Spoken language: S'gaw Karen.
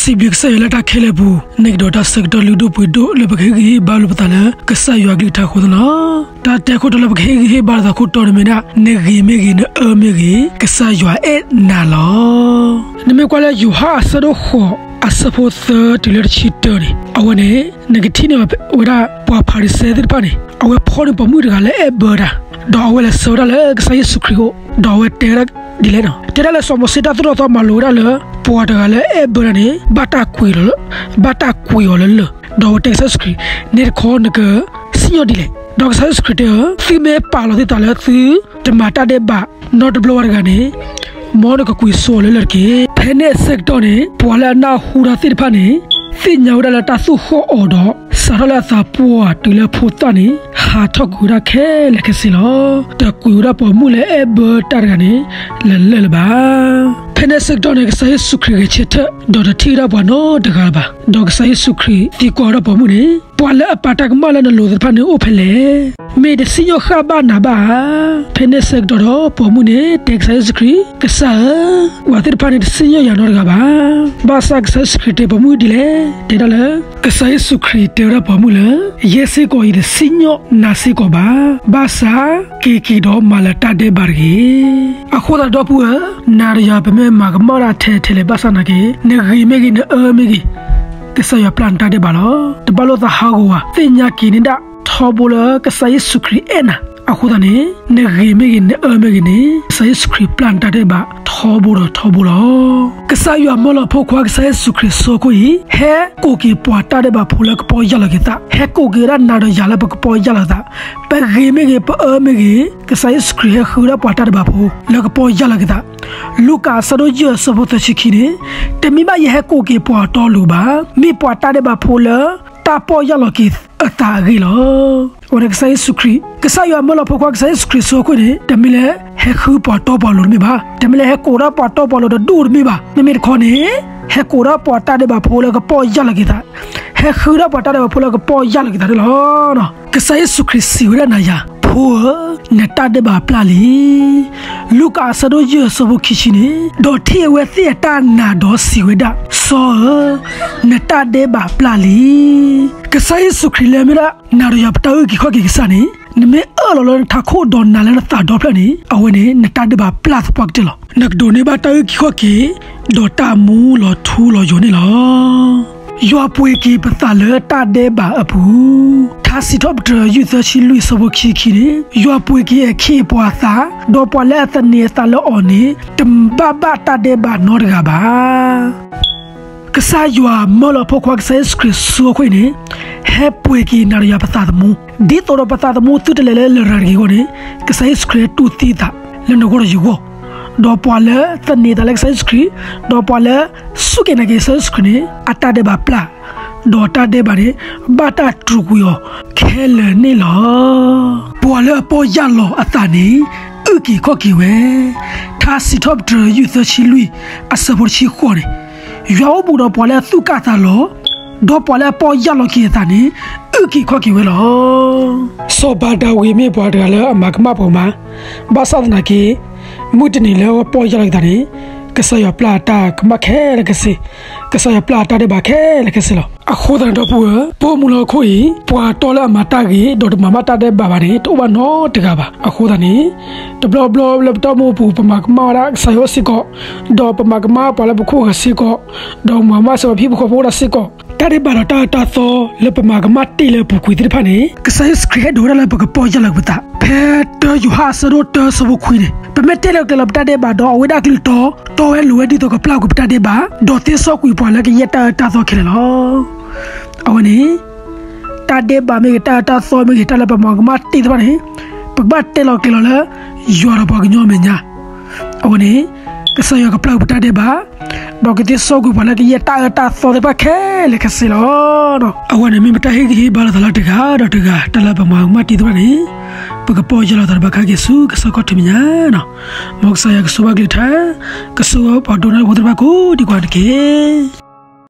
စံးဘျုးကစၢ်ယွၤလၢတၢ်ခဲလၢာ်အပူၤ, နကဒီးတၢ်ဆၢကတီၢ်လုၢ်ဒိၣ်ပှ့ၤဒိၣ်လၢပကဟ့ၣ်ဂံၢ်ဟ့ၣ်ဘါလိာ်ပသးလၢကစၢ်ယွၤအကလုၢ်ကထါအဃိသတးလီၤ. တၢ်တဲခိၣ်တီလၢပကဟ့ၣ်ဂံၢ်ဟ့ၣ်ဘါလိာ်သးခိၣ်တီန့ၣ်မ့ၢ်ဒၣ် နဂ့ၤမ့ၢ်ဂ့ၤ နအၢမ့ၢ်ဂ့ၤ ကစၢ်ယွၤအဲၣ်နၤလီၤ. နမ့ၢ်ကွၢ်လၢယိၤဟၣ်အဆၢဒိၣ်ဃိး အဆၢဖိသၢတုၤလၢတဆံတၢန့ၣ် အဝဲန့ၣ် နကထံၣ်န့ၢ်ဝဲဒၣ်ပှၤဖၤရံၤၡဲသ့ၣ်တဖၣ်န့ၣ် အဝဲဖီၣ်န့ၢ်ပိာ်မုၣ်တဂၤလၢအဲၣ်ဘၢတၢ်, ဒီးအဝဲလဲၤဆှၢဝဲဒၣ်လၢကစၢ်ယ့ၣ်ၡူးခရံာ်အအိၣ်, ဒီးအဝဲတဲဝဲဒၣ်ဒ်လဲၣ်နီၤ, တဲဒၣ်လၢစီၤမိၤၡ့တၢ်သိၣ်တၢ်သီမၤလိာ်ဝဲဒၣ်လၢ ပှၤတဂၤလၢအဲၣ်ဘၢတၢ်န့ၣ် ဘၣ်တၢ်ကွံာ်လီၤလၢ, ဘၣ်တၢ်ကွံာ်အီၤလၢလၢၢ်, ဒီးအဝဲတဲကစၢ်ယ့ၣ်ၡူးခရံာ် န့ၣ်တခီနကစံၣ်ညီၣ်ဒ်လဲၣ်. ဒီးကစၢ်ယ့ၣ်ၡူးခရံာ်တဲအီၤ သုမ့ၢ်ပာ်လီၤသုသးလၢသုတမၤတၢ်ဒဲးဘး နီတဘျီဝဲတဂၤန့ၣ် မ်နကကွံာ်စိအီၤလၢလၢၢ်တက့ၢ်. ဖဲန့ၣ်အဆၢကတီၢ်န့ၣ် ပှၤလၢအနၢ်ဟူတၢ်သ့ၣ်တဖၣ်န့ၣ် သ့ၣ်ညါဝဲဒၣ်လၢတၢ်သူၣ်ဃီၣ်အီၤဒီး စးထီၣ်လၢအသးပှၢ်တုၤလၢအဖိသၣ်န့ၣ် ဟးထီၣ်ကွံာ်ဝဲဒၣ်ခဲလၢာ်ခဲဆ့လီၤ. တကွံာ်ဝဲဒၣ်ပိာ်မုၣ်လၢအဲၣ်ဘၢတၢ်တဂၤန့ၣ် လၢလၢၢ်လၢၤဘၣ်. ဖဲန့ၣ်အဆၢကတီၢ်န့ၣ် ကစၢ်ယ့ၣ်ၡူးခရံာ်ဂဲၤဆၢထၢၣ် ဒီးတထံၣ်ဝဲဒၣ်ပှၤနီတဂၤလၢၤဘၣ်. ဒီးကစၢ်ယ့ၣ်ၡူးခရံာ်သံကွၢ်ဝဲဒၣ်ပိာ်မုၣ်န့ၣ် ပှၤလၢအပာ်တၢ်ကမၣ်လၢနလိၤသ့ၣ်တဖၣ်န့ၣ်အိၣ်ဖဲလဲၣ်. မ့ၢ်တစံၣ်ညီၣ်ဃၣ်ဘၣ်နၤဘၣ်ဧါ. ဖဲန့ၣ်အဆၢကတီၢ်ဒီး ပိာ်မုၣ်န့ၣ် တဲကစၢ်ယ့ၣ်ၡူးခရံာ် ကစၢ်ဧၢ, ပှၤသ့ၣ်တဖၣ်န့ၣ်တစံၣ်ညီၣ်ယၤနီတဂၤဘၣ်. ဘၣ်ဆၣ်ကစၢ်ယ့ၣ်ၡူးခရံာ်တဲပိာ်မုၣ်ဒ်လဲၣ်, တဲဒၣ်လၢ ကစၢ်ယ့ၣ်ၡူးခရံာ်တဲဝဲဒၣ်ပိာ်မုၣ်လၢ ယဲစ့ၢ်ကီးယတစံၣ်ညီၣ်နၤစ့ၢ်ကီးဘၣ်. ဘၣ်ဆၣ်က့ၤက့ၤဒီးမၤလၢၤတၢ်ဒဲးဘးတဂ့ၤ. အဃိသတးဒီပုၢ်ဝဲၢ်ဧၢ, နၤဒီးယၤပမ့ၢ်မၤကမၣ်ဒၣ်ထဲထဲလဲၣ်ဘၣ်ဆၣ်သနာ်က့ နဂ့ၤမ့ၢ်ဂ့ၤ နအၢမ့ၢ်ဂ့ၤ ကစၢ်ယွၤပျၢ်နတၢ်ဒဲးဘးလီၤ. တဘၣ်လိာ်သးဟးဂီၤဘၣ်. သ့ၣ်ညါက့ၤန့ၢ်ဒၣ်ထီဘိလၢကစၢ်ယ့ၣ်ၡူးခရံာ်အဲၣ်နၤ. အဃိသတးန့ၣ် နဂ့ၤမ့ၢ်ဂ့ၤ နအၢမ့ၢ်ဂ့ၤန့ၣ် ကစၢ်ယ့ၣ်ၡူးခရံာ်ပျၢ်နတၢ်ဒဲးဘးထီဘိဒီးထီဘိလီၤ. ကစၢ်ယွၤမၢလီၤအဖိခွါကစၢ်ယ့ၣ်ၡူးခရံာ်အစိခိၣ်အံၤ ဟဲကိးက့ၤပှၤတၢ်ဒဲးဘးဖိလၢကပီၢ်ယၢ်လီၤက့ၤသး, ဟဲကိးက့ၤဝဲဒၣ်နၤဒီးယၤလၢပကပီၢ်ယၢ်လီၤက့ၤသး, ပဂ့ၤမ့ၢ်ဂ့ၤ ပအၢမ့ၢ်ဂ့ၤ ကစၢ်ယ့ၣ်ၡူးခရံာ်ဟဲဃုဝဲဒၣ်ပှၤတၢ်ဒဲးဘးဖိလၢကပီၢ်ယၢ်လီၤက့ၤသး. လူၤကၣ်အဆၢဒိၣ်ယဲၢ်အဆၢဖိသၢဆံခံန့ၣ်, တမ့ၢ်ဘၣ်ယဟဲကိးက့ၤပှၤတီပှၤလိၤဘၣ်, မ့ၢ်ပှၤတၢ်ဒဲးဘးဖိလၢတၢ်ပီၢ်ယၢ်လီၤက့ၤအသးအဂ့ၢ်လီၤ. အဝဲန့ၣ်ကစၢ်ယ့ၣ်ၡူးခရံာ်, ကစၢ်ယွၤမၢလီၤအဖိခွါကစၢ်ယ့ၣ်ၡူးခရံာ်အစိခိၣ်န့ၣ် တမ့ၢ်လၢဟဲဃုပှၤတီပှၤလိၤတမ့ၢ်ဘၣ်, တမ့ၢ်လၢဟဲကိးဒၣ်ပှၤတီပှၤလိၤတဒူၣ်တမ့ၢ်ဘၣ်, မ့မ့ၢ်တခီန့ၣ် ဟဲကိးဒၣ်ပှၤတၢ်ဒဲးဘးဖိလၢကပီၢ်ယၢ်လီၤက့ၤသး, ဟဲဃုဒၣ်ပှၤတၢ်ဒဲးဘးဖိလၢကပီၢ်ယၢ်လီၤက့ၤသးန့ၣ်လီၤ. ကစၢ်ယ့ၣ်ၡူးခရံာ်စံးဝဲဒၣ်နၤယၤ, ဖိဧၢ, နတၢ်ဒဲးဘးပျၢ်လံ. လူၤကၣ်အဆၢဒိၣ်ယဲၢ်အဆၢဖိခံဆံန့ၣ်, ဒီးထံၣ်အဝဲသ့ၣ်အတၢ်နာ်ဒီးစံးဝဲဒၣ်, စီၤဧၢ, နတၢ်ဒဲးဘးပျၢ်လံ. ကစၢ်ယ့ၣ်ၡူးခရံာ်လၢမ့ၢ်ဒၣ် နၤဒီးယၤပတၢ်အုၣ်က့ၤခီၣ်က့ၤကစၢ်န့ၣ်, နမ့ၢ်အၢၣ်လီၤလၢနထးခိၣ်ဒီးနာ်လၢနသးဒီဖျၢၣ်န့ၣ်, အဝဲန့ၣ် နတၢ်ဒဲးဘးပျၢ်သပှၢ်ကတၢၢ်လီၤ. နကဒိးန့ၢ်ဘၣ်တၢ်အုၣ်က့ၤခီၣ်က့ၤ, ဒီးတၢ်မူလီၤထူလီၤယိာ်န့ၣ်လီၤ. ယွၤပှ့ၤက့ၤပသးလၢတၢ်ဒဲးဘးအပူၤ, ထါစံးထီၣ်ပတြၢၤ ယုၢ်သၢဆံလွံၢ် အဆၢဖိခံခံန့ၣ်, ယွၤပှ့ၤက့ၤအခ့အပှၤအသး, ဒီးပှၤလၢအသန့ၤအသးလၢအီၤန့ၣ် တဘၣ်ဘၣ်တၢ်ဒဲးဘးနီတဂၤဘၣ်. ကစၢ်ယွၤမၢလီၤအဖိခွါကစၢ်ယ့ၣ်ၡူးခရံာ်အစိခိၣ်အံၤန့ၣ်, ဟဲပှ့ၤက့ၤနၤဒီးယၤပသးသမူ, ဒ်သိးဒီးပသးသမူသုတလဲၤလၢလရာ်တဂ့ၤအဂီၢ်န့ၣ်, ကစၢ်ယ့ၣ်ၡူးခရံာ်ဟဲတူၢ်သံအသးလၢနဂီၢ်ဒီးယဂီၢ်, ဒီးပှၤလၢသန့ၤအသးလၢကစၢ်ယ့ၣ်ၡူးခရံာ်, ဒီးပှၤလၢစူၢ်က့ၤနာ်က့ၤကစၢ်ယ့ၣ်ၡူးခရံာ်န့ၣ်, အတၢ်ဒဲးဘးပျၢ်, ဒီးတၢ်ဒဲးဘးန့ၣ် ဘၣ်တၢ်တြူာ်ကွံာ်အီၤခဲလၢာ်န့ၣ်လီၤ. ပှၤလၢအပီၢ်ယၢ်လီၤအသးန့ၣ် အုၣ်က့ၤခီၣ်က့ၤဝဲ, ထါစံးထီၣ်ပတြၢၤ ယုၢ်သၢဆံလွံၢ် အဆၢဖိတဆံဃိးန့ၣ်, ယွၤအိၣ်ဘူးဒီးပှၤလၢအသူၣ်ကၢ်သးလီၤ, ဒီးပှၤလၢအပီၢ်ယၢ်လီၤက့ၤအသးန့ၣ် အုၣ်က့ၤခီၣ်က့ၤဝဲလီၤ. စီၤဘၤဒၤဝံးမ့ၢ်ပှၤတဂၤလၢအမၤကမၣ်ပှၤမး, ဘၣ်ဆၣ်သနာ်က့ မုၢ်တနံၤလၢအပီၢ်ယၢ်လီၤက့ၤသးန့ၣ်, ကစၢ်ယွၤပျၢ်အတၢ်ကမၣ်ခဲလၢာ်ခဲဆ့, ကစၢ်ယွၤပျၢ်အတၢ်ဒဲးဘးခဲလၢာ်ခဲဆ့လီၤ. အဃိသတးဒီပုၢ်ဝဲၢ်, ပအိၣ်မူလၢဟီၣ်ခိၣ်အံၤ ပှၤတီလၢအမၤတၢ်ဂ့ၤ ဒီးတမၤဘၣ်တၢ်ဒဲးဘးဘၣ်န့ၣ် တအိၣ်ဘၣ်နီတဂၤဘၣ်. အဃိသတးန့ၣ် တဘျီဘျီလၢပတၢ်အိၣ်မူအပူၤ ပမၤကမၣ်ဝဲဒၣ်ကစၢ်ယွၤစ့ၢ်ကီး, ဒီးပမၤကမၣ်ပှၤလၢပခိၣ်ပဃာ်စ့ၢ်ကီး, ဒီးမၤကမၣ်စ့ၢ်ကီးပဟံၣ်ဖိဃီဖိဒၣ်စ့ၢ်ကီး, တၢ်ဒဲးဘးဒီးတၢ်အၢတၢ်သီလၢပမၤကမၣ်တ့ၢ်လၢအပူၤကွံာ်သ့ၣ်တဖၣ်န့ၣ်, ကစၢ်ယ့ၣ်ၡူးခရံာ်ဟဲဒိးဝဲဒၣ်လၢပကပီၢ်ယၢ်လီၤက့ၤပသး. ဖဲတၢယိၤဟၣ်အဆၢဒိၣ်တၢအဆၢဖိခွံန့ၣ်, ပမ့ၢ်တဲလီၤကျဲၤလီၤပတၢ်ဒဲးဘးဒီးအဝဲဒၣ်အကလုၢ်တီ, တီဝဲလိၤဝဲဒ်သိးကပျၢ်ကွံာ်ပတၢ်ဒဲးဘး, ဒီးသ့စီကွံာ်ပှၤလၢကယဲၢ်တၢ်အၢတၢ်သီခဲလၢာ်လီၤ. အဝဲန့ၣ် တၢ်ဒဲးဘးမ့ၢ်ဂ့ၤ တၢ်အၢတၢ်သီမ့ၢ်ဂ့ၤ တၢ်လၢပမၤကမၣ်တ့ၢ်သ့ၣ်တဖၣ်န့ၣ်, ပကဘၣ်တဲလီၤကျဲၤလီၤလၢ ယွၤဒီးပှၤကညီအမဲာ်ညါ. အဝဲန့ၣ် ကစၢ်ယွၤကပျၢ်ကွံာ်ပတၢ်ဒဲးဘး, ဒီးကသ့စီကွံာ်ပှၤလၢကယဲၢ်တၢ်အၢတၢ်သီသ့ၣ်တဖၣ်ခဲလၢာ်ခဲဆ့လီၤ. အဝဲန့ၣ်မ့ၢ်ပတၢ်ဟ့ၣ်ဂံၢ်ဟ့ၣ်ဘါလိာ်သးလၢတဂၤဒီးတဂၤ တၢ်လၢပမၤကမၣ်တ့ၢ်သ့ၣ်တဖၣ်န့ၣ်, ပကပီၢ်ယၢ်လီၤသးဒီးဘၣ်ခါက့ၤဆူကစၢ်ခီၣ်ထံးမဲာ်ညါလီၤ. မ်ကစၢ်ယွၤကဆိၣ်ဂ့ၤအကလုၢ်ကထါ, ကဆိၣ်ဂ့ၤပှၤဒိကနၣ်တၢ်ဖိသ့ၣ်တဖၣ်ကိးဒံးကွၢ်တက့ၢ်.